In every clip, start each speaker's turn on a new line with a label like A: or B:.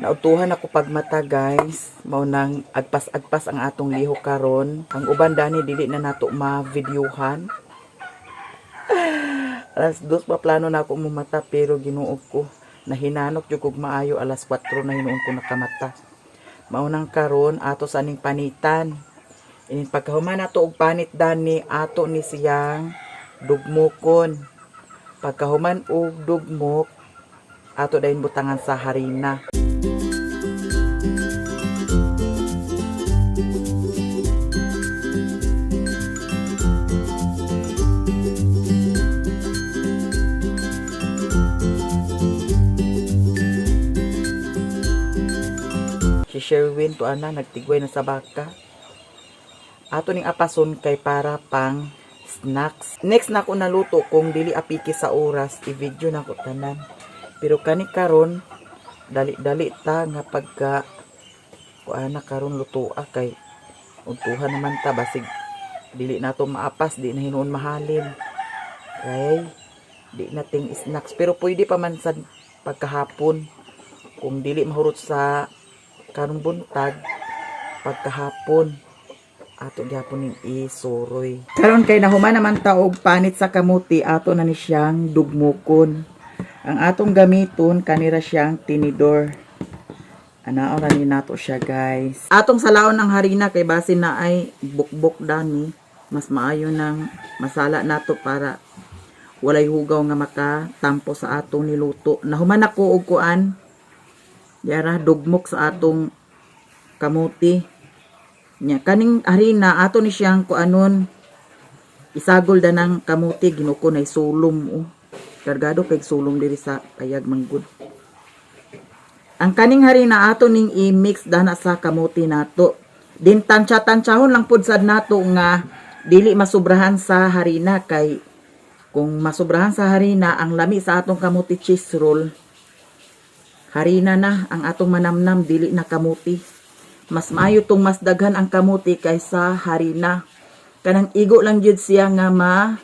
A: Nautuhan ako pagmata, guys. Mao nang agpas-agpas ang atong lihok karon. Ang uban dani dili na nato ma-videohan. 2:00 pa plano na ako mumata, pero Ginoo ko, nahinanok jud kog maayo, 4:00 na hinuon ko nakamata. Mao nang karon ato sa aning panitan. Inin pagkahuman nato og panit dani, ato ni siyang dugmukon. Pagkahuman og dugmok, ato dayon butangan sa harina. Si Sherwin to ana nagtigway na sa baka. Ato ning apason kay para pang snacks. Next na ako naluto kung dili apiki sa oras, i-video na ko tanan. Pero kani karon dali-dali ta nga pagka kuana karon lutoa kay untuhan naman ta, basig dili nato maapas, di na hinuon mahalin. Kay di na ting snacks, pero pwede pa man sad pagkahapon kung dili mahurot sa karong buntag, pagkahapon ato gyapon ning isuroy. Karon kay nahuman naman ta og panit sa kamuti, ato na ni siyang dugmukon. Ang atong gamiton kanira siyang tinidor. Anaon ra ni nato siya, guys. Atong salaon ang harina kay basin na ay bukbok dani, mas maayo nang masala nato para walay hugaw nga makatampo sa atong niluto. Nahuman ako og kuan. Yara dugmok sa atong kamuti. Nya kaning harina ato ni siyang kuanon, isagol da ng kamuti. Ginuko nay sulom oh. Kargado kay sulom diri sa payag manggod. Ang kaning harina ato ning i-mix dana sa kamuti nato. Din tansya-tansyahon lang pud sad nato nga dili masubrahan sa harina, kay kung masubrahan sa harina, ang lami sa atong kamuti cheese roll, harina na ang atong manamnam, dili na kamuti. Mas maayo tong mas daghan ang kamuti kaysa harina. Kanang igo lang jud siya nga ma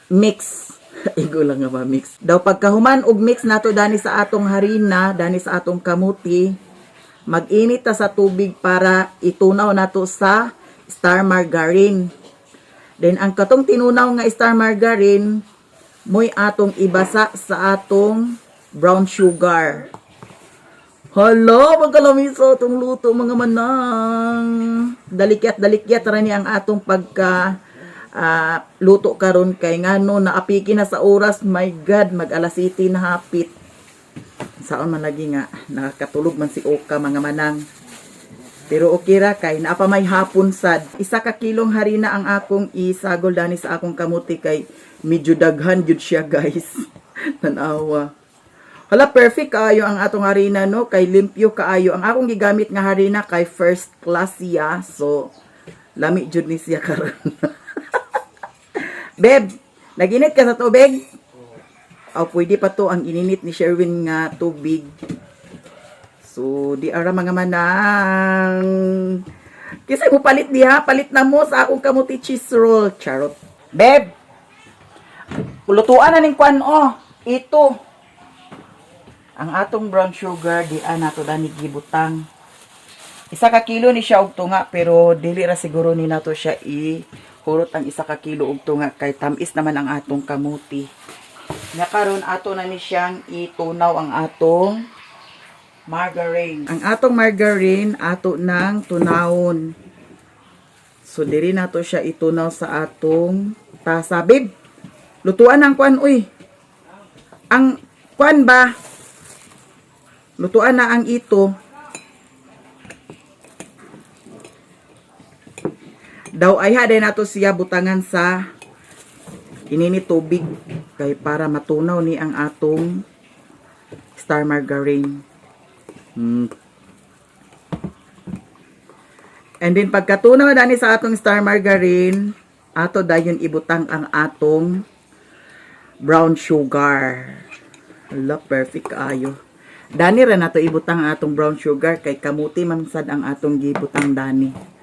A: mix. Igo lang nga ma-mix. Daw pagkahuman og mix nato dani sa atong harina, dani sa atong kamuti, mag-init ta sa tubig para itunaw nato sa star margarine. Then ang katong tinunaw nga star margarine, mo'y atong ibasa sa atong brown sugar. Hala, pagkalamiso itong luto, mga manang. Dalikyat dalikyat ra ni ang atong pagka luto karon kay ngano naapiki na sa oras. My God, mag alas 7 na hapit. Saon man lagi nga nakakatulog man si Oka, mga manang. Pero okay ra kay naa pa may hapon sad. 1 ka kilong harina ang akong isagol dani sa akong kamuti kay medyo daghan jud siya, guys. Tanawa. Hala, perfect kaayo ang atong harina, no, kay limpyo kaayo. Ang akong gigamit nga harina kay first class siya. So lami jud ni siya karon. Beb, naginit ka sa tubig? Aw, pwede pa to ang ininit ni Sherwin nga tubig. So, di ara, mga manang. Kisa mo palit diha, palit na mo sa akong kamuti cheese roll. Charot. Beb, lutuan na ning kuan oh. Ito. Ang atong brown sugar di nato dani gibutang. 1 ka kilo ni siya og tunga, pero dili ra siguro ni nato siya i hurot ang 1 ka kilo og tunga kay tamis naman ang atong kamuti. Nya karon ato na ni siyang itunaw ang atong margarine. Ang atong margarine ato nang tunawon. So diri nato siya itunaw sa atong tasa. Babe, lutuan ang kuan uy. Ang kuan ba? Lutuan na ang ito. Daw ay haday nato siya butangan sa inini tubig kay para matunaw ni ang atong star margarine. And then pagkatunaw dani sa atong star margarine, ato dayon ibutang ang atong brown sugar. Hala, perfect kaayo. Dani ra nato ibutang ang atong brown sugar kay kamuti man sad ang atong gibutang dani.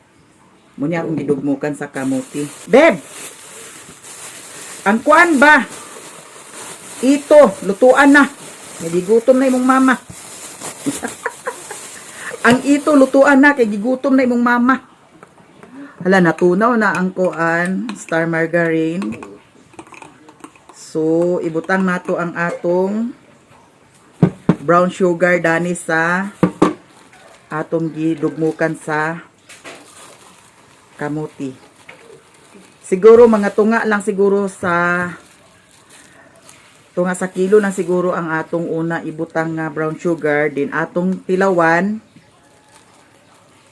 A: Muna akong gidugmukan sa kamuti. Beb! Ang kuan ba? Ito, lutuan na. Nagigutom na imong mama. Ang ito lutuan na kay gigutom na imong mama. Hala, natunaw na ang kuan, star margarine. So, ibutang nato ang atong brown sugar dani sa atong gidugmukan sa kamuti. Siguro mga tunga lang siguro sa tunga sa kilo lang siguro ang atong una ibutang nga brown sugar din atong tilawan.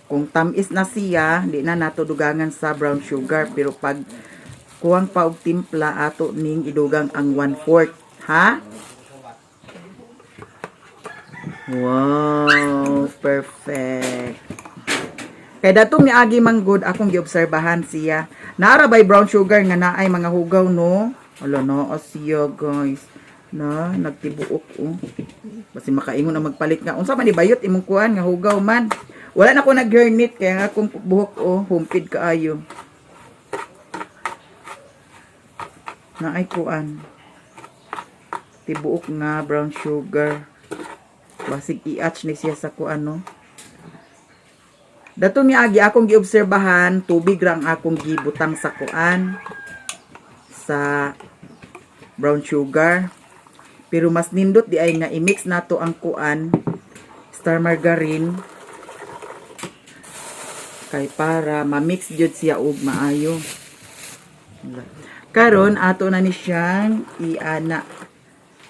A: Kung tamis na siya, di na nato dugangan sa brown sugar, pero pag kuwang pa og timpla, ato ning idugang ang 1/4, ha. Wow, perfect. Kay datong niagi manggod akong giobserbahan siya. Naara bay brown sugar nga naay mga hugaw, no? Ala no, siya, guys. Na nagtibuok, oh. Basi makaingon na magpalit nga unsa man ni bayot imong kuan nga hugaw man. Wala na ko nag-hairnet kaya nga akong buhok, oh, humpid kaayo. Naay kuan. Tibuok nga brown sugar. Basig i-atch ni siya sa kuan, no. Dato ni agi akong giobserbahan, tubig ra ang akong gibutang sa kuan sa brown sugar. Pero mas nindot di ay nga i-mix nato ang kuan, star margarine, kay para ma-mix jud siya og maayo. Karon ato na ni siyang iana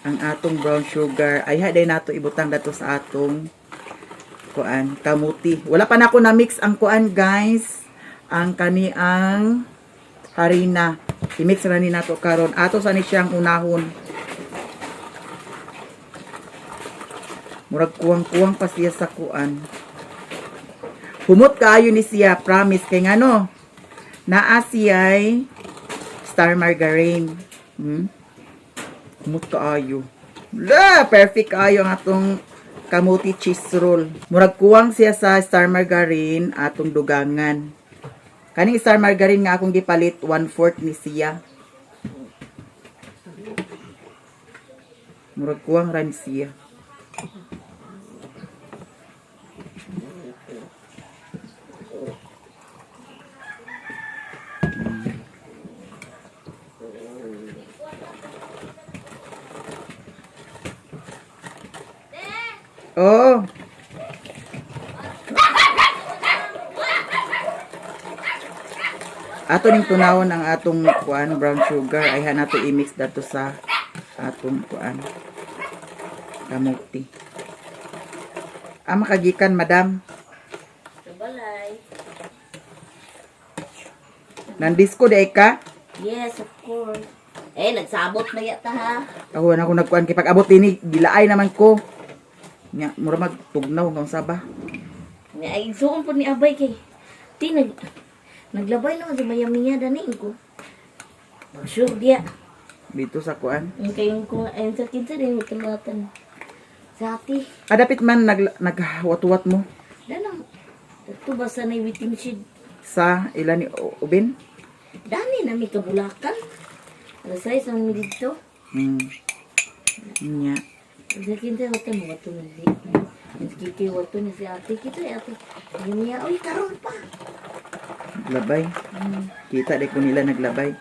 A: ang atong brown sugar. Ay haday nato ibutang dato sa atong kuan, kamuti. Wala pa nako na mix ang kuan, guys. Ang kaniang harina. I-mix ra ni nato karon. Ato sa ni siyang unahon. Murag kuwang-kuwang pa siya sa kuan. Humot kaayo ni siya, promise, kay ngano. Naa siya'y star margarine. Humot kaayo. La, perfect kaayo ang atong kamuti cheese roll. Murag kuwang siya sa star margarine, atong dugangan. Kaning star margarine nga akong gipalit, 1/4 ni siya. Murag kuwang ra ni siya. Oo. Ato ning tunawon ang atong kuan, brown sugar, ay nato i-mix dato sa atong kuan, kamuti. Ah, makagikan, madam?
B: Sa balay.
A: Nandisco di ka?
B: Yes, of course. Eh, nagsabot na yata ha.
A: Ako na ako nagkuan kay pag abot dinhi gilaay naman ko. Nya mura magtugnaw nga unsa ba?
B: Nga, ay, suon po ni Abay kay. Ti, naglabay naman sa Miami dani ko. Mag-sure diya.
A: Dito sa kuan.
B: Ang kayong kung ayun sa kinsa din magkalatan. Sa ati.
A: Ah, dapit man nagwat-wat mo
B: Danang. Ito ba sa na waiting shed?
A: Sa ila ni Ubin?
B: Dani na may kabulakan. Alas 6 ang mi dito.
A: Nya.
B: Sa kinsa wato mo wato ni si. Kiki wato ni si ate. Kita eh, ate. Ayun niya. Uy, karon pa.
A: Labay. Kita di ko nila naglabay.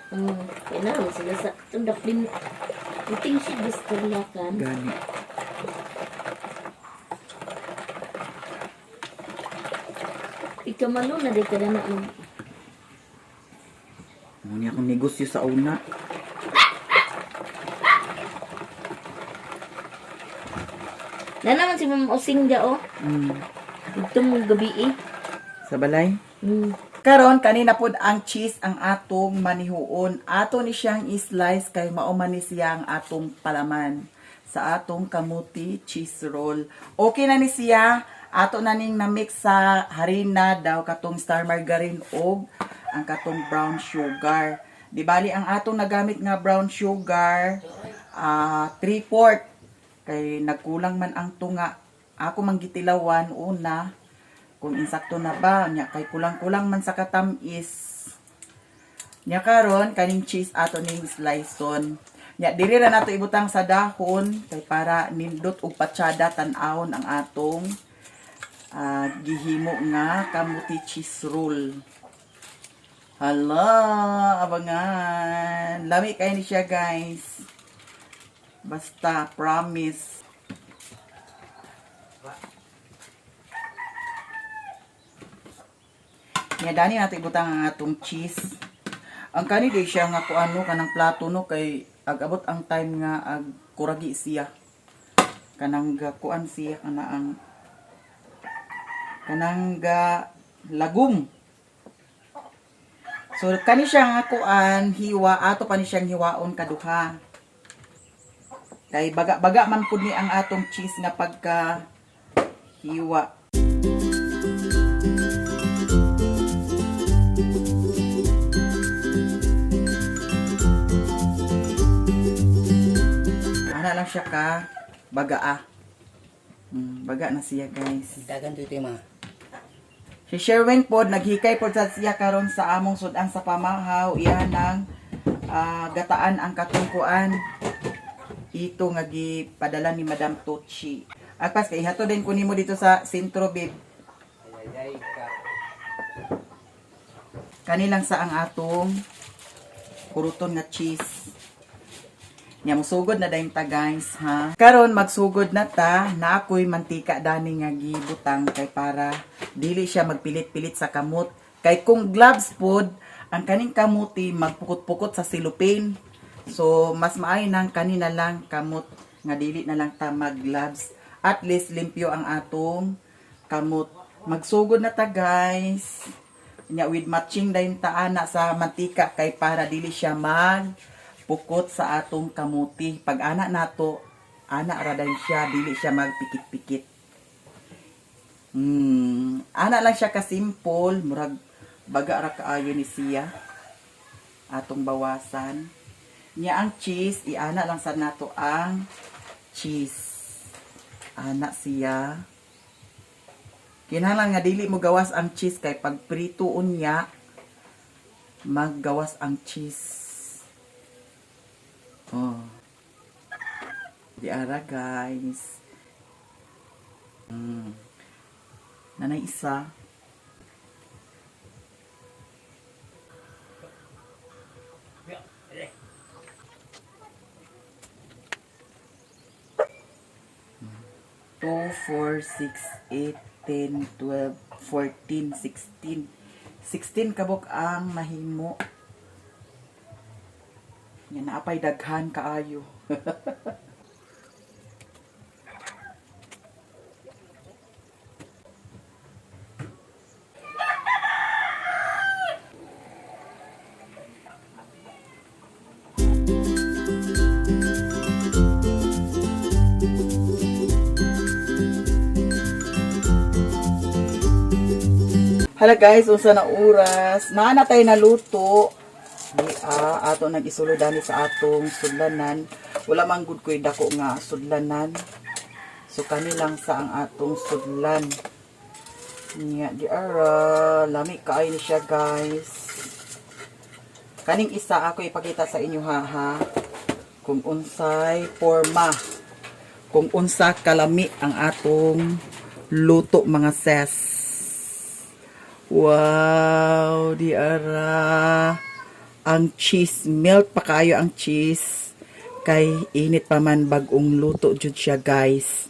B: Kaya na sila sa tundak din. Waiting shed basta kabulakan.
A: Gani.
B: Ikamalo na di ka na mag.
A: Mo niya akong negosyo sa una.
B: Na naman si Ma'am Osing da oh. Ito mong gabi eh.
A: Sa balay. Karon kanina pod ang cheese ang atong manihuon. Ato ni siyang i-slice kay mao man ni siya ang atong palaman sa atong kamuti cheese roll. Okay na ni siya. Ato na ning na-mix sa harina daw katong star margarine og ang katong brown sugar. Di bali ang atong nagamit nga brown sugar, 3/4 kay nagkulang man ang tunga. Ako man gitilawan una kung insakto na ba nya kay kulang-kulang man sa katamis nya. Karon kaning cheese ato ning sliceon nya, diri ra nato ibutang sa dahon kay para nindot og patsada tan-awon ang atong Gihimo nga kamuti cheese roll. Hala, abangan. Lami kayo ni siya, guys. Basta, promise. Nya dani natin ibutang ang atong cheese. Ang kani di siya nga kuan no kanang plato no kay ag abot ang time nga ag kuragi siya. Kanang ga kuan siya kana ang kanang ga lagom. So kani siya nga kuan hiwa ato pa ni siyang hiwaon kaduha. Kay baga-baga man pud ni ang atong cheese nga pagka hiwa. Ana lang siya ka baga ah. Baga na siya, guys.
C: Dagan to ito yung mga.
A: Si Sherwin pod naghikay pod sa siya karon sa among sudan sa pamahaw iya nang gataan ang katungkuan ito nga gipadala ni Madam Tochi. Agpas kay ihato din ko nimo dito sa sentro, babe.
C: Ay, ay, ka.
A: Kanilang sa ang atong kuruton nga cheese. Nya musugod na dayon ta, guys, ha. Karon magsugod na ta, na ako'y mantika dani nga gibutang kay para dili siya magpilit-pilit sa kamot. Kay kung gloves pod, ang kaning kamuti magpukot-pukot sa silupin. So mas maayo nang kanina lang kamot nga dili na lang ta mag gloves. At least limpyo ang atong kamot. Magsugod na ta, guys. Nya with matching dayon ta ana sa mantika kay para dili siya mag pukot sa atong kamuti. Pag ana nato, ana ra dayon siya, dili siya magpikit-pikit. Ana lang siya ka simple, murag baga ra kaayo ni siya. Atong bawasan. Nya ang cheese, iana lang sa nato ang cheese. Ana siya. Kinahanglan nga dili mo gawas ang cheese kay pag prito unya maggawas ang cheese. Oh. Di ara, guys. Nanay isa. 2, 4, 6, 8, 10, 12, 14, 16. 16 kabok ang nahimo. Yan naapay daghan kaayo. Hala guys, unsa na oras? Naa na tayo naluto. Di ato nang isulod dani sa atong sudlanan. Wala man gud koy dako nga sudlanan. So kani lang sa ang atong sudlan. Nya di ara, lami kaayo ni siya, guys. Kaning isa ako ipakita sa inyo ha ha. Kung unsay forma, kung unsa kalami ang atong luto, mga ses. Wow, di ara. Ang cheese, milk pa kayo ang cheese. Kay init pa man bagong luto jud siya, guys.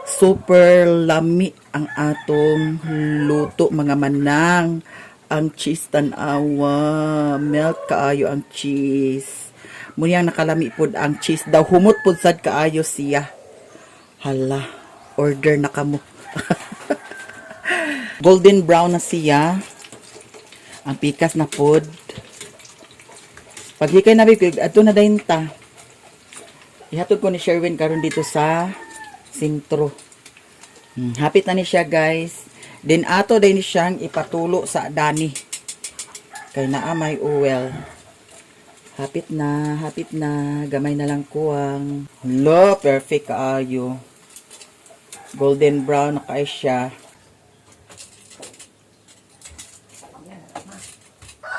A: Super lami ang atong luto, mga manang. Ang cheese tan-awa, milk kaayo ang cheese. Munyang nakalami pod ang cheese daw humot pod sad kaayo siya. Hala, order na kamo. Golden brown na siya. Ang pikas na pod. Paghikay na big, ato na dayon ta. Ihatod ko ni Sherwin karon dito sa sentro. Hapit na ni siya, guys. Then ato din ni siyang ipatulo sa dani. Kay naa may oil. Hapit na, hapit na. Gamay na lang kuwang. Hala, perfect kaayo. Golden brown na kay siya.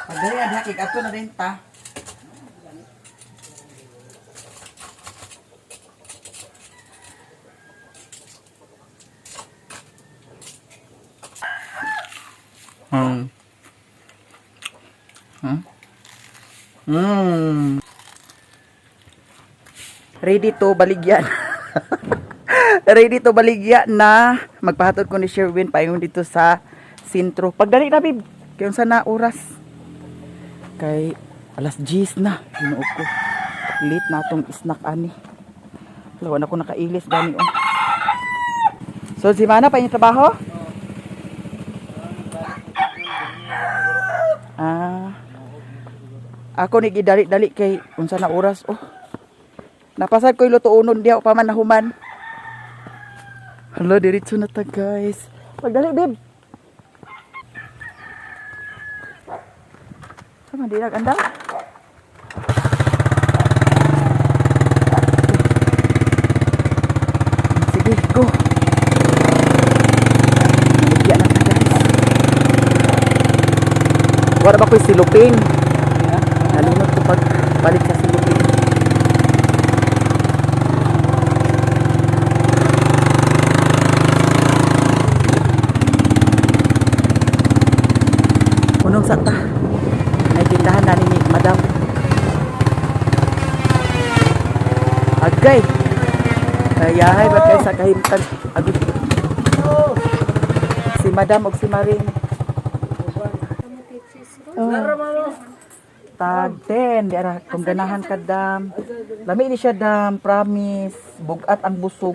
A: Pagdali, adhakig, ato na rin ta. Huh? Ready to baligyan. Ready to baligya na. Magpahatod ko ni Sherwin paingon dito sa sentro. Pagdali na, babe. Kaya unsa na oras? Kay alas 10 na. Ginoo ko. Late na atong snack ani. Wala na ko nakailis gani oh. So si Mana pa yung trabaho? Ah. Ako ni gidali-dali kay unsa na oras oh. Napasad ko'y lutuonon diha pa man nahuman. Hala, diretso na ta guys. Pagdali, babe. Sama di nag-andam. Sige, go. Naligya na ta guys. Wala ba ko'y silupin? Nalimot ko pag balik sa silupin. Unong sa ta. May tindahan na ni Madam. Agay. Kayahay ba kay sa kahimtang agud. Si Madam og si Maring. Oh. Tag 10, di ara kung ganahan ka dam. Lami ni siya dam, promise. Bugat ang busog.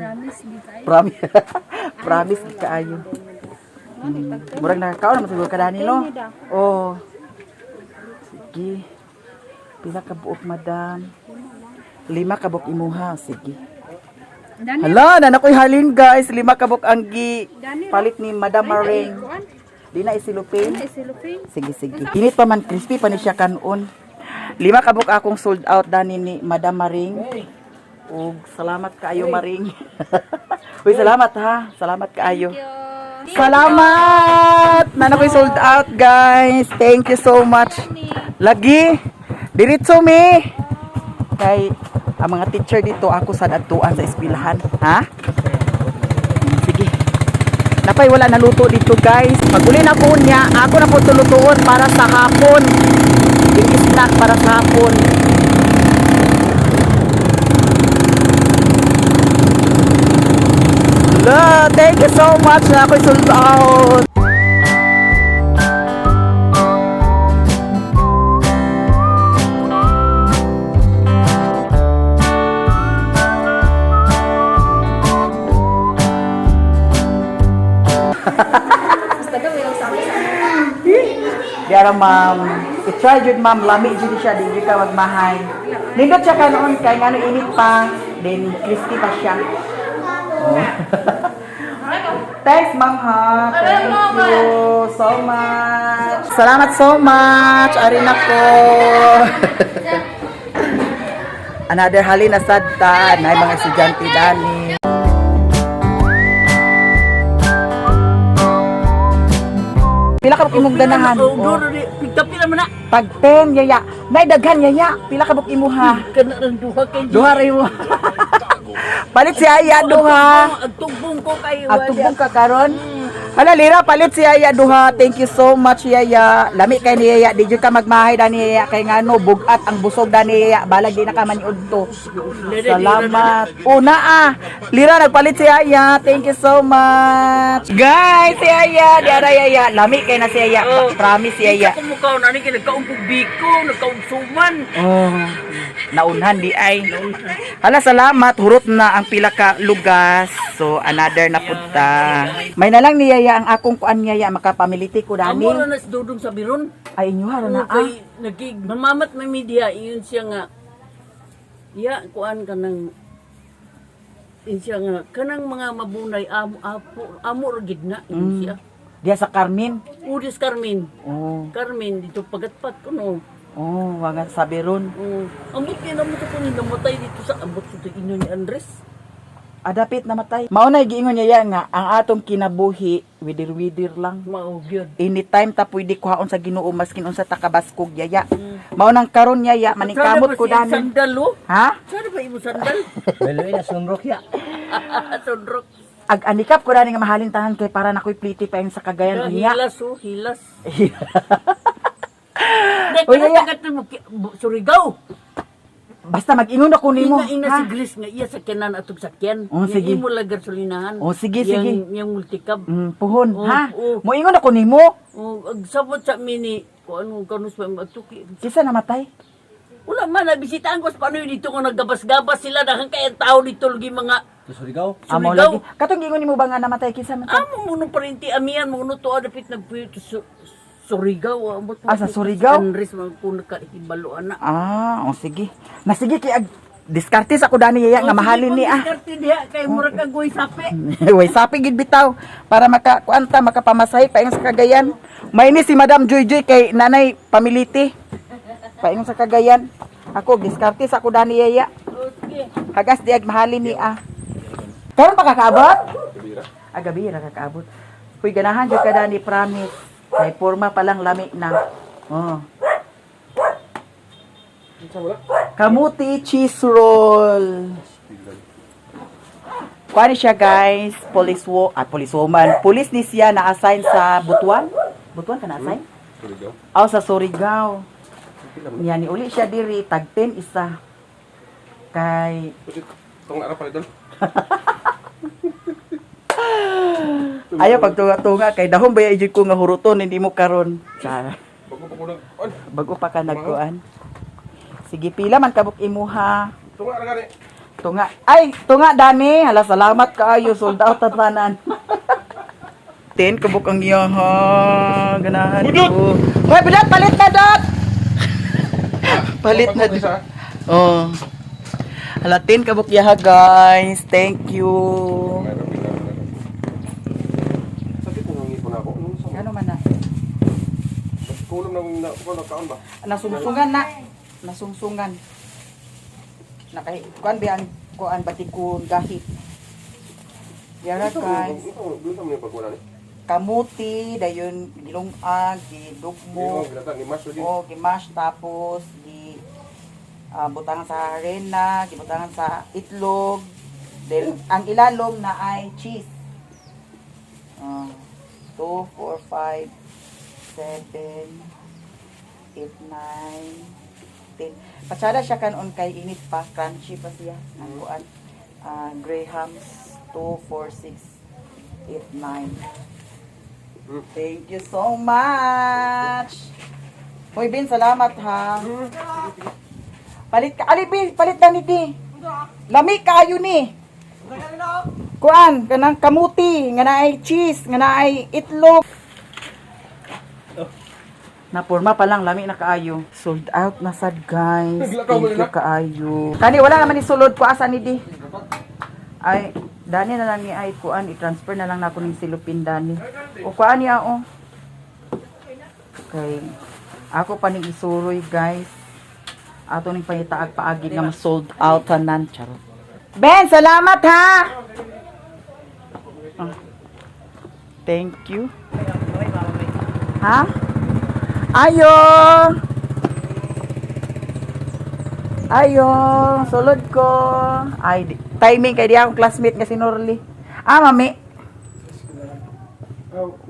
A: Promise. Promise di kaayo. Murag nakakaon naman siguro ka dani no. Oh. Sige. Pila ka buok madam? 5 ka buok imuha, sige. Hala, na nakoy halin guys, 5 ka buok ang gi palit ni Madam Maring. Di na isilupin. Sige, sige. Init pa man, crispy pa ni siya kanon. 5 ka buok akong sold out dani ni Madam Maring. Ug salamat kaayo Maring. Uy, salamat ha. Salamat kaayo. Salamat! Nana ko'y sold out, guys. Thank you so much. Lagi, diretso mi. Kay ang mga teacher dito ako sa adtuan sa eskwelahan, ha? Sige. Napay wala na luto dito, guys. Paguli na po niya, ako na po tulutuon para sa hapon. Yung snack para sa hapon. Hala, thank you so much na ako'y sold out. Diara ma'am, i-try jud ma'am, lami jud siya, di jud ka magmahay. Nindot siya kanoon kay ngano init pa, then crispy pa siya. Oh. Thanks ma'am ha. Thank you so much. Salamat so much. Ari na ko. Another halin na sad ta, nay mga estudyante dani. Pila ka imong ganahan?
D: Oh,
A: Oh.
D: Pigtapila man na.
A: Pag 10 yaya. Nay daghan yaya. Pila ka imuha?
D: Kana rang duha kay
A: Duha ra imo. Palit si Aya duha.
D: Ang tugbong ko kay
A: Agtugbong ka karon. Hala lira palit si Yaya duha. Thank you so much Yaya. Lami kay ni Yaya. Di jud ka magmahay dani Yaya kay ngano bugat ang busog dani Yaya. Balag di na ka maniud to. Salamat. Una ah. Lira nagpalit si Yaya. Thank you so much. Guys, si Yaya, di ara Yaya. Lami kay na si Yaya. Promise si Yaya.
D: Sa kumukaw na ni kay nagkaon kog biko, nagkaon suman.
A: Oh, naunhan di ay. Hala, salamat. Hurot na ang pila ka lugas. So, another na punta. May nalang ni Yaya ang akong kuan Yaya. Makapamiliti ko dani.
D: Amo ra na si Dudong sa biron.
A: Ay, inyo hara na ah.
D: Kay nagig mamamat may media iyon siya nga. Ya kuan ka ng iyon siya nga kanang mga mabunay amo apo amo ra gid na iyon siya.
A: Diya sa Carmen.
D: Udis Carmen.
A: Oh,
D: Carmen dito pagatpat kuno.
A: oh, wanga sabi ron.
D: Oh, ambot kay namo to kuno namatay dito sa ambot sa inyo ni Andres.
A: Adapit namatay. Mao na giingon niya nga ang atong kinabuhi widir-widir lang.
D: Mao gyud.
A: Anytime ta pwede kuhaon sa Ginoo maskin unsa ta kabaskog yaya. Mao nang karon yaya maningkamot ko dani.
D: Sandal oh.
A: Ha?
D: Sana ba imo sandal?
C: Beloy na sunrok ya.
D: Sunrok.
A: Ag anikap ko dani nga mahalin tanan kay para nakoy pliti pa yung sa Cagayan unya.
D: Hilas oh, hilas.
A: Uy,
D: Uy,
A: yaya.
D: mo Surigao.
A: Basta mag-ingon ako nimo.
D: Ina ina
A: ha?
D: si Grace nga iya sakyanan atong sakyan.
A: Oh,
D: Nga
A: sige.
D: Imo lang gasolinahan.
A: Oh, sige,
D: Yang-
A: sige.
D: Yang multicab.
A: Puhon,
D: Oh,
A: ha?
D: oh.
A: Moingon ako nimo.
D: Oh, ag sabot sa mini kuan mo kanus pa matuki.
A: Kisa namatay?
D: Wala man nabisitahan ko sa panoy dito nga naggabas-gabas sila dahil kay ang tao dito lagi mga
C: Surigao.
A: Amo
D: Surigao.
A: lagi. Katong giingon nimo ba nga namatay kisa man?
D: Amo mo nung parinti amian mo no to adapit nagpuyot sa Surigao amot
A: Ah, sa Surigao?
D: Andres mga kun kahibalo ana.
A: Ah, oh sige. Na sige kay ag diskarte sa ko dani yaya nga mahalin ni ah.
D: Diskarte diha kay murag kag goy sapi.
A: Way sapi gid bitaw para maka kuanta makapamasahe paingon sa Cagayan. May ni si Madam Joy Joy kay nanay pamiliti. Paingon sa Cagayan. Ako diskarte sa ko dani yaya.
D: Oh, sige.
A: Hagas di ag mahalin ni ah. Karon pa kakaabot? Ah, gabi ra kakaabot. Huy ganahan jud ka dani, promise. Kay porma pa lang lami na. Oh. Kamuti cheese roll. Kuha ni siya guys, police wo, ah, police woman. Police ni siya na-assign sa Butuan. Butuan ka na-assign?
E: Surigao.
A: Aw, sa Surigao. Niya ni uli siya diri tag 10 isa. Kay
E: Itong araw pala doon.
A: ayaw pagtunga-tunga kay dahon ba jud ko nga huruton hindi mo karon. Sa
E: Bago pa ko nag... Ay,
A: bago pa ka nagkuan. Sige pila man kabuk imuha.
E: tunga na gani.
A: Tunga. Ay, tunga dani. Hala salamat kaayo sold out ta tanan. 10 kabuk ang iya ha. Ganahan
E: Budot!
A: ko. Hoy, budot palit na dot. Palit na
E: Bago
A: dot.
E: isa.
A: Oh. Hala 10 kabuk yaha guys. Thank you.
E: Meron, meron, meron. Sakit na ngipon ako. Ano sa
A: Ano man na?
E: Kulong ng na ko nagkaon ba?
A: Nasungsungan na. Nasungsungan. Nakay kuan ba ang kuan batikon gahit. Yara guys.
E: Ito, doon sa mga pagwala ni.
A: Kamuti dayon gilungag, gidugmo,
E: Mo ginata ni Mash lagi.
A: o gimash tapos gi butangan sa harina, gibutangan sa itlog. Then ang ilalom na ay cheese. 2, 4, 5, 7, 8, 9, 10. Patsada siya kanon kay init pa, crunchy pa siya. Ang kuan. Grahams 2, 4, 6, 8, 9. Thank you so much. Hoy Bin, salamat ha. Palit ka. Ali Bin, palit na ni Di. Lami kaayo ni. Kuan, kanang kamuti, nga naay cheese, nga naay itlog. Napurma pa lang, lami na kaayo. Sold out na sad guys.
E: Naglakaw
A: Thank you
E: mo na.
A: kaayo. Kani wala naman ni sulod ko asa ni Di. Ay, dani na lang ni ay kuan, i-transfer na lang nako ning silupin dani. O kuan niya o. Okay. Ako pa ning isuroy guys. Ato ning pangitaag paagi nga sold out tanan charot. Ben, salamat ha. Ah. Thank you. Ha? Ayo. Ayo, sulod ko. Ay, timing kay di akong classmate nga si Norly. Ah, mami.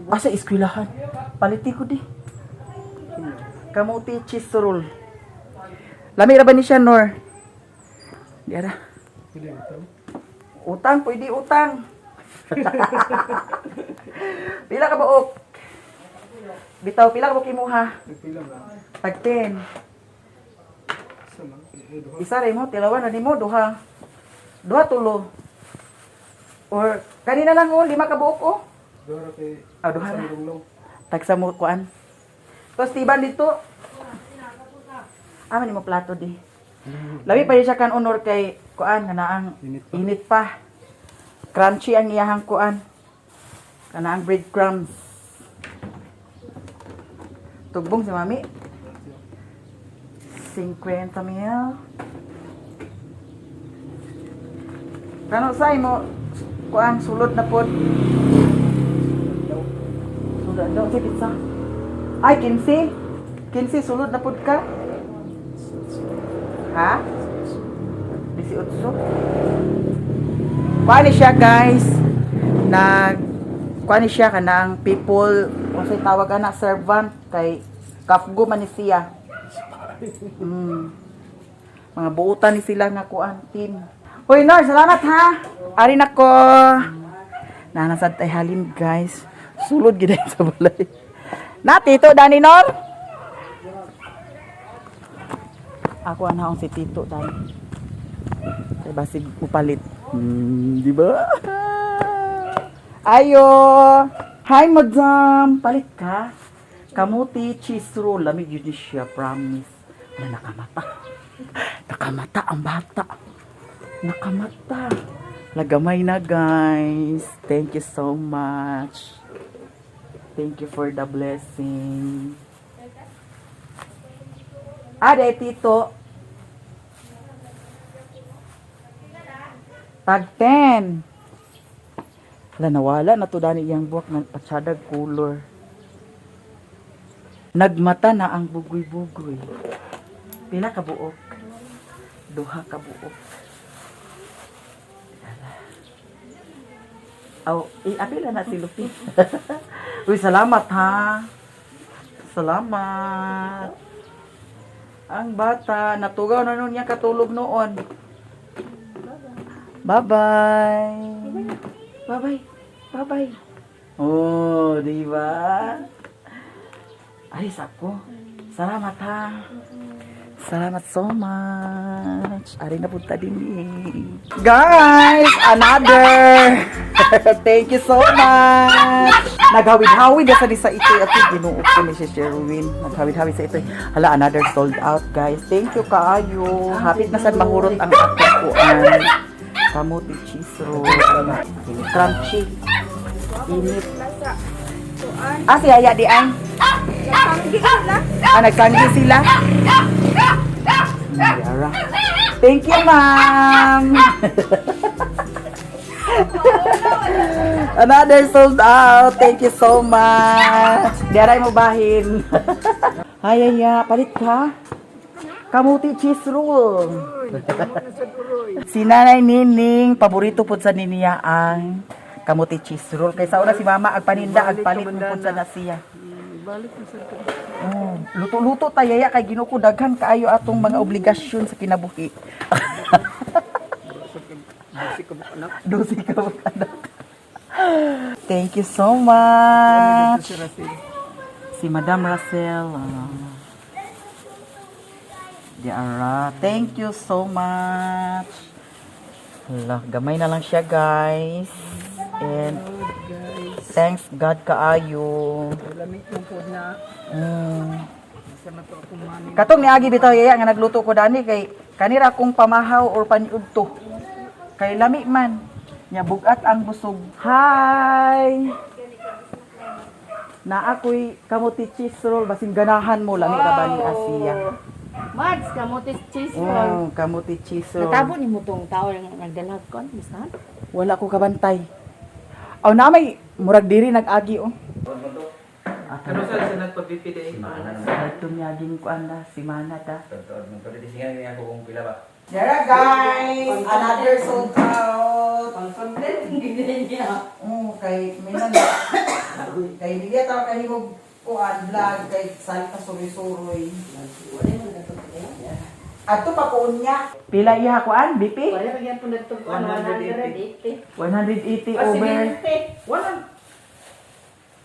A: Asa eskwelahan? Paliti ko di. Kamuti cheese roll. Lami ra ba ni siya, Nor? Di ara. Utang, pwede utang. Pila ka buok? Bitaw, pila ka buok imuha? Tag 10. Isa rin mo, tilawan na nimo duha. Duha tulo. Or kanina lang oh, lima ka buok oh. Ah, duha ra. Tagsa mo kuan. Tapos tiban dito. Ah, man mo plato di. Labi pa di siya kan honor kay kuan nga naang init pa. Crunchy ang iyahang kuan. Kanaang breadcrumbs. Tugbong si mami. 50 mil. Kano sa imo kuan sulod na pod. Sulod daw si pizza. Ay 15. 15 sulod na pod ka. Ha? 18. Kuan ni siya guys. Nag kuan ni siya kanang people unsay tawag ana, servant, kay kafgo man ni siya. Mga buutan ni sila nga kuan team. Hoy Nor, salamat ha. Ari nako. Nanasad tay halin, guys. Sulod gid sa balay. Na Tito Dani Nor. Ako ang si Tito Dani. Kay basig upalit. Di ba? Ayo. Hi, madam. Palit ka. Kamuti cheese roll. Lamig yun siya, promise. Wala, nakamata. Nakamata ang bata. Nakamata. Lagamay na, guys. Thank you so much. Thank you for the blessing. Ade, Tito. Tag 10. Wala, nawala na to dani iyang buwak ng patsadag color. Nagmata na ang bugoy-bugoy. Pila ka buok? Duha ka buok. Aw, iapila na si Lupi. Uy, salamat ha. Salamat. Ang bata, natugaw na nun niya katulog noon. Bye-bye. Bye-bye. Bye-bye. Oh, di ba? Ay, sako. Salamat ha. Salamat so much. Ari na punta din eh. Guys, another. Thank you so much. Naghawid-hawid na sa di sa itoy at Ginoo ko ni si Sherwin. Naghawid-hawid sa itoy. Hala, another sold out, guys. Thank you kaayo. Hapit na sad mahurot ang akong kuan. Kamuti cheese roll. Crunchy. Init. Ah, si Aya di ay. Ah, nagsangi sila. Yara. Thank you, ma'am. Another sold out. Thank you so much. Diaray mo bahin. Ay, ay, ay. Palit ka. Kamuti cheese roll. Si Nanay Nining, paborito po sa niya ang kamuti cheese roll. Kaysa una si Mama agpaninda, agpalit mo po sa na siya.
D: Balik na sa
A: Oh, luto-luto tayaya kay Ginoo ko daghan kaayo atong mga obligasyon sa kinabuhi. Dosi ka mo anak. Thank you so much. Si Madam Russell. Ah. Diara. Thank you so much. Hala, gamay na lang siya, guys. And thanks God kaayo.
C: Lamig mo po na.
A: Katong niagi bitaw yaya nga nagluto ko dani kay kanira kong pamahaw or paniudto. Kay lami man. Nya bugat ang busog. Hi. Na ako'y kamuti cheese roll basin ganahan mo lami ra ba ni Asiya.
B: Mads, kamuti cheese roll.
A: Oh, kamuti cheese roll.
B: Natabo ni mo tong tao nga nagdalag kon, basta.
A: Wala ko kabantay. Aw na may murag diri nag-agi oh.
F: Ano sa sa nagpa-BP day?
A: Ito miyaging kuan na si Mana ta.
C: niya ako kung pila ba.
A: Dara guys, another sold out.
B: Pang content niya.
A: Oh, kay may kay hindi ta kay mo kuan vlog kay sal ka suroy-suroy. Adto pa ko unya. Pila iya kuan BP?
B: Wala pa gyapon nagtugkuan 180.
A: 180 over.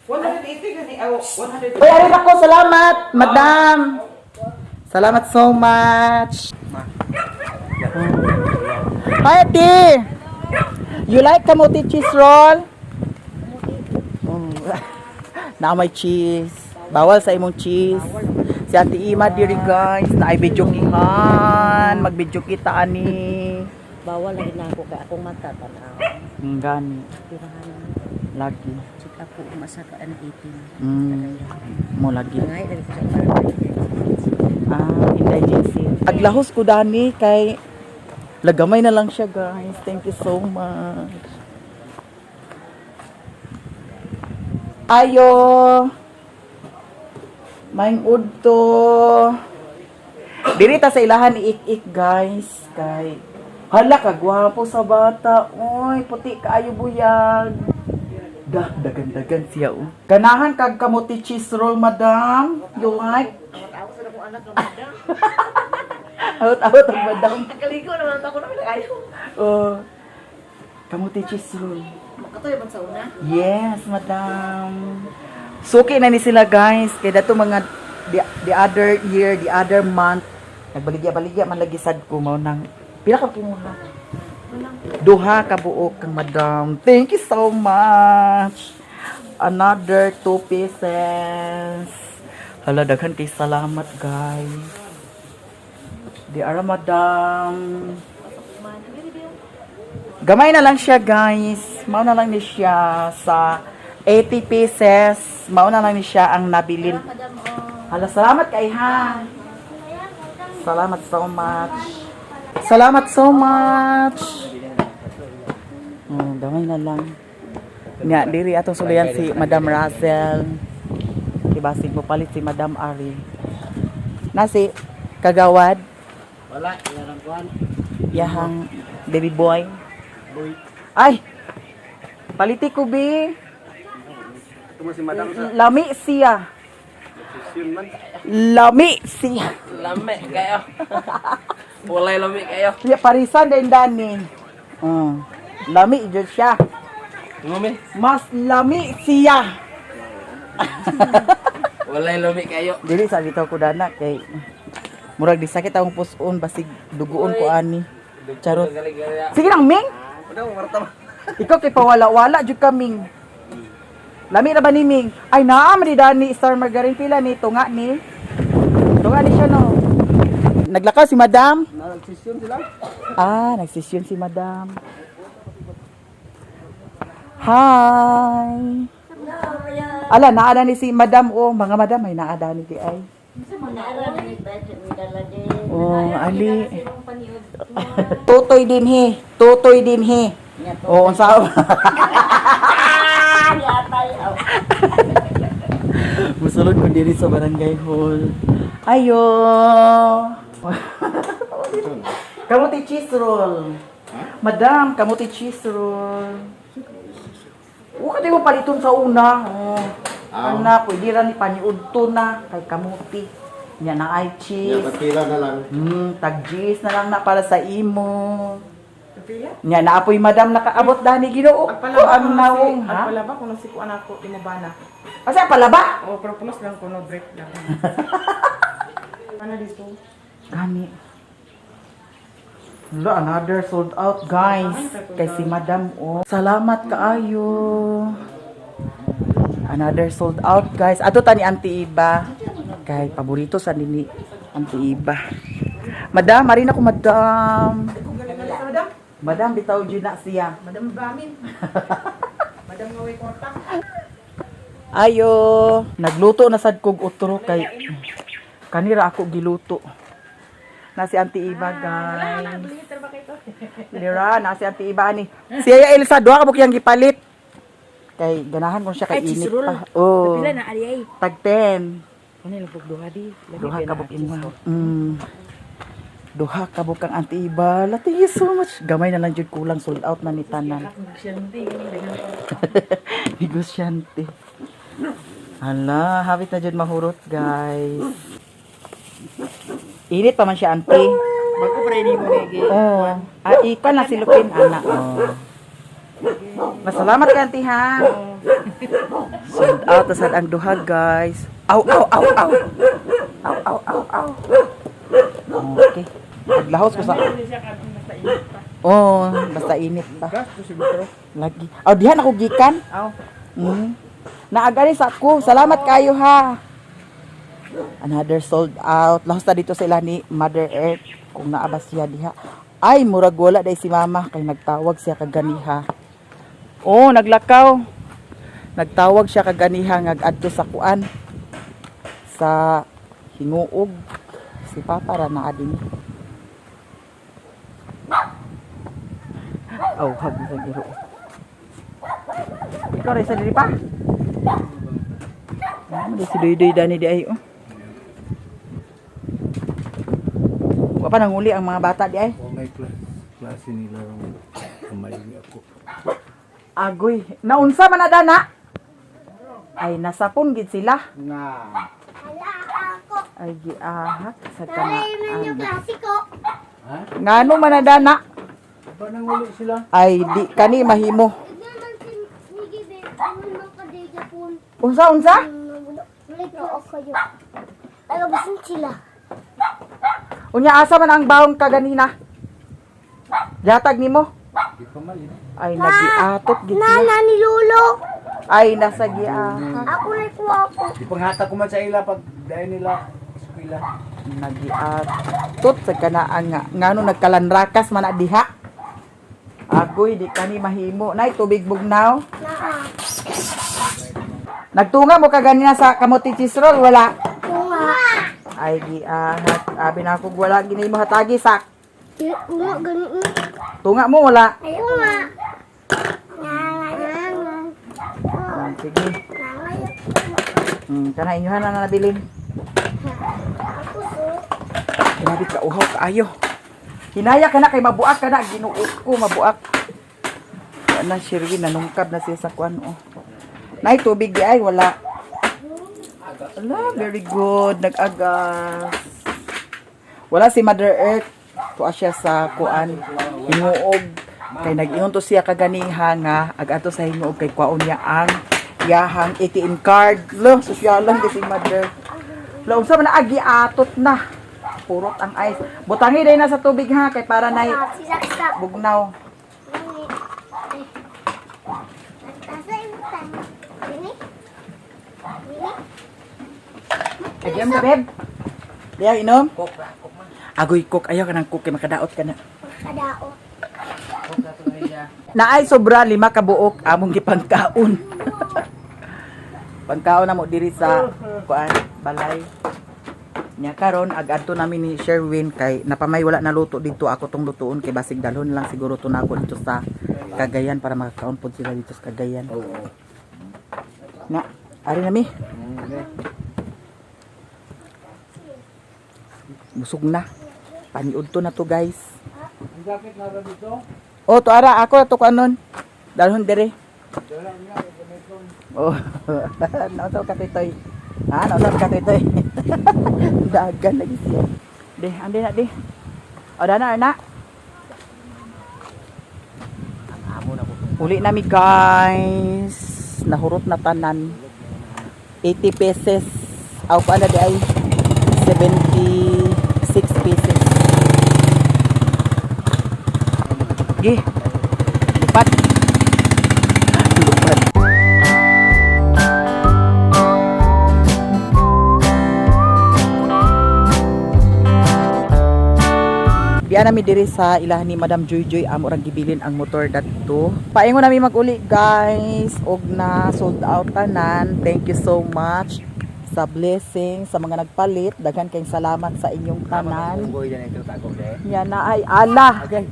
F: 180 gani aw 100.
A: Uy, arin ako, salamat, madam. Salamat so much. Hi, ate. You like kamote cheese roll? Oh. Na may cheese. Bawal sa imong cheese. Si Ate Ima diri guys, na ay video kihan, mag-video kita ani.
B: Bawal lagi na ako kay akong mata tanaw.
A: Gani,
B: Pirahan
A: lagi.
B: check up ko umasa ka ang 18.
A: Mo lagi.
B: Ngay lagi ko sa barangay.
A: Ah, indigency. Aglahos ko dani kay lagamay na lang siya, guys. Thank you so much. Ayo. Maing udto. Diri ta sa ilahan ni Ik-ik, guys, kay hala ka gwapo sa bata. Oy, puti kaayo buyag. Da, dagan-dagan siya oh. Ganahan kag kamote cheese roll, madam. You like?
B: Awat-awat sa akong anak ng madam.
A: Awat-awat ang madam.
B: Ang kaliko naman ako naman kayo.
A: Oh. Kamote cheese roll.
B: Makatoy man sa una.
A: Yes, madam. Suki na ni sila, guys. Kay dato mga the other year, the other month, nagbaligya-baligya man lagi sad ko mao nang pila ka kimuha? Duha ka buok kang madam. Thank you so much. Another two pieces. Hala, daghan kay salamat, guys. Di ara, madam. Gamay na lang siya, guys. Mao na lang ni siya sa 80 pieces. Mao na lang ni siya ang nabilin.
B: Madam, oh.
A: Hala, salamat kay ha. Salamat so much. Salamat so much. Oh, gamay na lang. Nga, diri atong sulayan si Madam Russell. Ibasig mo palit si Madam Ari. Nasi, kagawad.
C: Wala, yan ang kuan.
A: Yahang baby boy.
C: Boy.
A: Ay! Paliti ko, bi.
E: Ito mo si madam sa
A: Lami siya.
E: session man.
A: Lami siya.
C: Lami kayo. Walay lami kayo.
A: Siya parisan din dani. Lami jud siya.
C: Ngumi.
A: Mas lami siya.
C: Walay lami kayo.
A: Dili sa bitaw ko dana kay murag di sakit akong puson basig duguon ko ani. Charot. Sige lang, Ming.
E: Madam, warta ba?
A: Ikaw kay pawala-wala jud ka, Ming. Lami ra ba ni Ming? Ay naa man di dani star margarine pila ni tunga ni. Tunga ni siya no. Naglakaw si Madam.
E: Nag-session sila.
A: Ah, nagsisyon si Madam. Hi. Ala, naada ni si Madam oh, mga madam ay naada ni di ay.
B: Naara ni budget ni dala din.
A: Oh, ali. Tutoy din he. Tutoy din he. Oh, unsa
B: Ah, yatay. Oh.
A: Musulod ko diri sa barangay hall. Ayo. Kamuti cheese roll. Madam, kamuti cheese roll. O ka di mo paliton sa una. Oh. Anak, pwede ra ni paniudto na kay kamuti. Nya na ay cheese.
E: pila na lang.
A: Tag cheese na lang na para sa imo. Nya na apoy madam nakaabot dani Ginoo.
F: Ang
A: Ko
F: palaba
A: ang
F: ko na si,
A: nawong
F: ang
A: ha.
F: palaba ko na si kuan ako imobana.
A: Asa palaba?
F: Oh, pero pulos lang ko no break lang. Ano dito?
A: Gani. Wala, another sold out, guys. Kay si Madam, oh. Salamat kaayo. Another sold out, guys. Ato ta ni Auntie Iba. Kay paborito sa nini Auntie Iba. Madam, marina ko, madam.
F: Madam,
A: Madam, bitaw jud na siya.
F: Madam Bamin. Madam nga way kwarta.
A: Ayo, nagluto na sad kog utro kay kanira ako giluto. Na si Auntie Iba, guys. Lira, na si Auntie Iba ani. Si Yaya Elsa duha ka buk yang gipalit. Kay ganahan ko siya kay
B: Ay, cheese
A: init
B: roll.
A: pa. Oh.
B: Pila na ari ay.
A: Tag 10.
F: Ano lang duha di?
A: Duha ka buk imo. Duha ka buk ang Auntie Iba. La, thank you so much. Gamay na lang jud kulang sold out na ni tanan. Negosyante. Hala, hapit na jud mahurot, guys. Init pa man siya, auntie.
C: Bago pa rin mo ni
A: Oo. Ah, ikaw na si Lupin, ana. Oh. Masalamat ka, auntie, ha? Sold out na sad ang duha, guys. Aw, aw, aw, aw. Aw, aw, aw, aw. Okay. Naglahos ko sa... Oh, basta init pa. Lagi. Aw, dihan ako gikan.
F: Aw.
A: Naagari sa ako. Salamat kayo ha. Another sold out. Lahos na dito sila ni Mother Earth. Kung naaba siya diha. Ay, murag wala day si mama kay nagtawag siya kaganiha. Oh, naglakaw. Nagtawag siya kaganiha ngagadto sa kuan. Sa hinguog. Si Papa ra naa din. Oh, hag sa giro. Ikaw rin sa diri pa? Ano si Doy Doy dani di ay oh. Wa pa nanguli ang mga bata di ay.
G: O may klase nila ng kamay ako.
A: Agoy, naunsa man na dana? Ay nasapon gid sila.
E: Na.
G: Ala ako.
A: Ay giahak sa
G: Tara yung
A: kanaan.
G: klasiko.
A: Ngano man na dana?
E: Ba nang uli sila?
A: Ay di kani mahimo.
G: Tignan man si Miggy Ben. Ano man ka dito po.
A: Unsa unsa?
G: Ulit ko ako yun. Tagabusin sila.
A: Unya asa man ang bawon kaganina? Yatag nimo?
E: Di pa mali.
A: Ay nagiatot gid sila.
G: Nana ni Lolo.
A: Ay nasa giahak.
G: Ako na kuha ko.
E: Di panghata ko man sa ila pag dahil nila eskwela.
A: Nagiatot sa kanaan nga ngano nagkalanrakas man na diha. Agoy di kani mahimo. Nay tubig bugnaw.
G: Naa.
A: Nagtunga mo kaganina sa kamote cheese roll wala.
G: Kunga.
A: Ay giahak. Abi na ako wala gini mo hatagi sak.
G: Kunga ganun.
A: Tunga mo wala.
G: Ay, kunga. Nga, nga, nga.
A: Sige.
G: Nga, nga.
A: Kana inyohan na nabilin.
G: Ako so.
A: Grabe ka uhaw kaayo. Hinaya ka na kay mabuak ka na Ginoo ko mabuak. Wala na Sherwin nanungkab na siya sa kuan oh. Nay tubig di ay wala. Ala, very good nag-agas. Wala si Mother Earth. Tuwa siya sa kuan hinguog kay nag-ingon to siya kaganiha nga ag ato sa hinguog kay kwaon niya ang iyahang ATM card. Lo, sosyalan kay si Mother. Lo, unsa man na agi atot na. Purot ang ice. Butangi day na sa tubig ha kay para nay
G: Ah, si Saksak.
A: bugnaw.
G: Ay. Asa imutan? Dini? Dini?
A: Agyan ka, beb. Diya inom? Coke Agoy coke ayaw ka ng coke kay makadaot ka na.
G: Kadao.
A: Naay sobra lima ka buok among gipangkaon. Pangkaon na mo diri sa kuan balay. Nya karon ag adto namin ni Sherwin kay napamay wala na luto dito ako tong lutuon kay basig dalhon lang siguro to nako dito sa Cagayan para makakaon pod sila dito sa Cagayan. Na, ari na mi. Busog na. Paniud to na to guys.
E: Ang jacket na ra dito.
A: Oh, to ara ako to kanon. Dalhon dere. Oh. Nausaw ka titoy. Ha, nausaw ka titoy. Dagan lagi siya. De, ande na de. O dana na. Uli nami guys. Nahurot na tanan. 80 pesos. Aw pa na di ay 76 pesos. Gi. Lupat. Lupat. Diyan nami diri sa ilahan ni Madam Joy Joy amo rang gibilin ang motor dadto. Paingon nami maguli guys og na sold out tanan. Thank you so much sa blessing sa mga nagpalit. Daghan kayong salamat sa inyong tanan.
E: Unggoy na ito tago de.
A: Nya na ay ala.
E: Okay.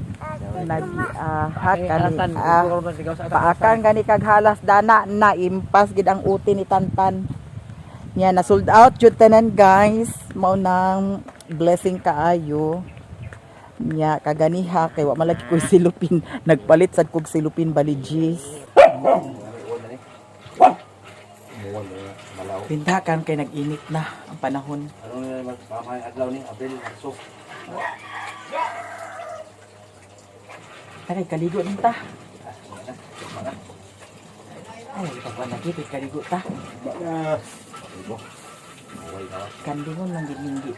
A: Nag-ahak kani ah, paakan gani kag halas dana na impas gid ang uti ni Tantan. Nya na sold out jud tanan guys. Mao nang blessing kaayo. Nya kaganiha kay wa malagi koy silupin. Nagpalit sad kog silupin balijis. Pindakan kay nag-init na ang panahon.
E: Ano na magpamay adlaw ni Abril Marso.
A: Taray kaligo din ta. Ay, pagwa lagi kay kaligo ta.
E: Ba na.
A: Kandingon lang gid ninggi.